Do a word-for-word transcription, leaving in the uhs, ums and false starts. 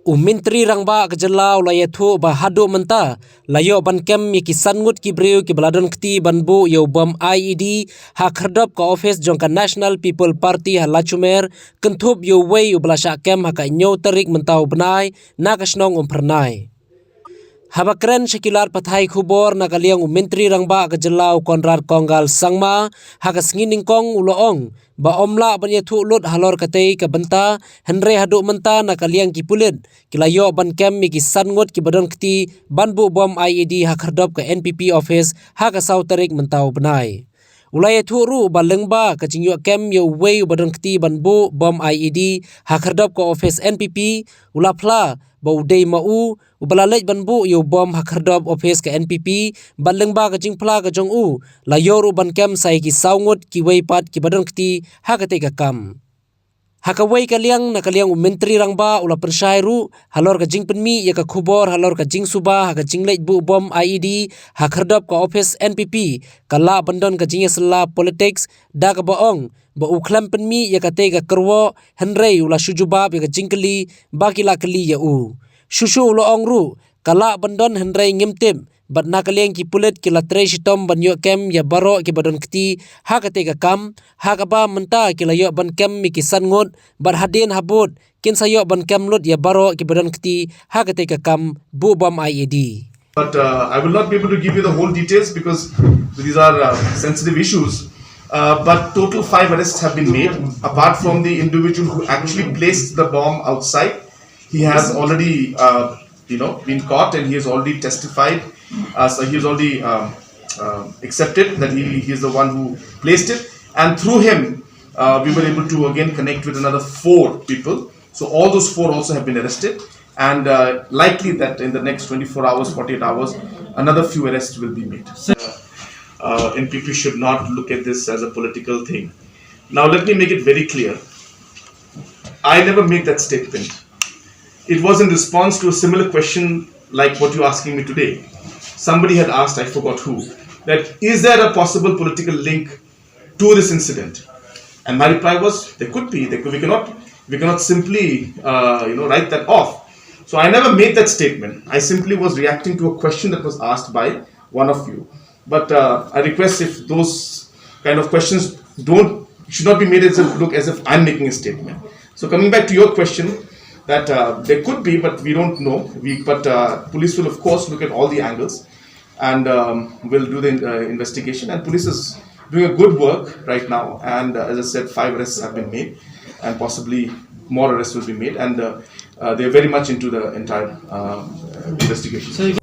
U Myntri Rangbah ka jylla u la ïathuh ba haduh mynta la ïoh ban kem ïa ki san ngut ki briew kiba la don kti ban buh ïa u bom I E D ha khyrdop ka office jong ka National People Party ha Lachumer, kynthup ïa uwei uba la shah kem ha ka hynñiew tarik mynta u bnai na ka shnong Umphyrnai. Haba kren sha ki lad pathai khubor na ka liang u Myntri Rangbah ka jylla u Conrad Kongkal Sangma, ha ka sngi nyngkong u la ong ba ym lah ban ïathuh lut halor katei ka bynta, hynrei haduh mynta na ka liang ki pulit ki la ïoh ban kem ïa ki san ngut kiba don kti ban buh bom I E D ha khyrdop ka N P P office ha ka saw tarik mynta u bnai. U la ïathuh ruh ba lyngba ka jingïoh kem ïa uwei uba don kti ban buh bom I E D ha khyrdop ka office N P P, u la phla ba u dei ma u uba la leit ban buh ïa u bom ha khyrdop office ka N P P, bad lyngba ka jingphla ka jong u la ïoh ruh ban kem sa ïa ki saw ngut kiwei pat kiba don kti ha katei ka kam. Ha kawei ka liang, na ka liang u Myntri Rangbah u la pynshai ruh halor ka jingpynmih ïa ka khubor halor ka jingsuba ha ka jingleit buh bom I E D ha khyrdop ka office N P P ka lah ban don ka jingïasylla politics, da kaba ong ba u khlem pynmih ïa katei ka kyrwoh, hynrei u la shu jubab ïa ka jingkylli ba ki la kylli ïa u. Shuh shuh u la ong ruh ka lah ban don, hynrei ngim tip, bad na ka liang ki pulit ki la trei shitom ban ïoh kem ïa baroh kiba don kti ha katei ka kam, ha kaba mynta ki la ïoh ban kem ïa ki san ngut, bad hadien habud kin sa ïoh ban kem lut ïa baroh kiba don kti ha katei ka kam buh bom I E D. But uh, I will not be able to give you the whole details because these are uh, sensitive issues. Uh, but total five arrests have been made. Apart from the individual who actually placed the bomb outside, he has already, uh, you know, been caught and he has already testified. Uh, so he has already um, um accepted that he, he is the one who placed it. And through him, uh, we were able to again connect with another four people. So all those four also have been arrested. And uh, likely that in the next twenty-four hours, forty-eight hours, another few arrests will be made. Uh, N P P should not look at this as a political thing. Now, let me make it very clear. I never made that statement. It was in response to a similar question like what you're asking me today. Somebody had asked, I forgot who, that is there a possible political link to this incident? And my reply was, there could be. There could, we cannot, we cannot simply, uh, you know, write that off. So I never made that statement. I simply was reacting to a question that was asked by one of you. But uh, I request if those kind of questions don't should not be made as if look as if I'm making a statement. So coming back to your question, that uh, there could be, but we don't know. We, but uh, police will of course look at all the angles and um, will do the uh, investigation. And police is doing a good work right now. And uh, as I said, five arrests have been made, and possibly more arrests will be made. And uh, uh, they're very much into the entire um, investigation.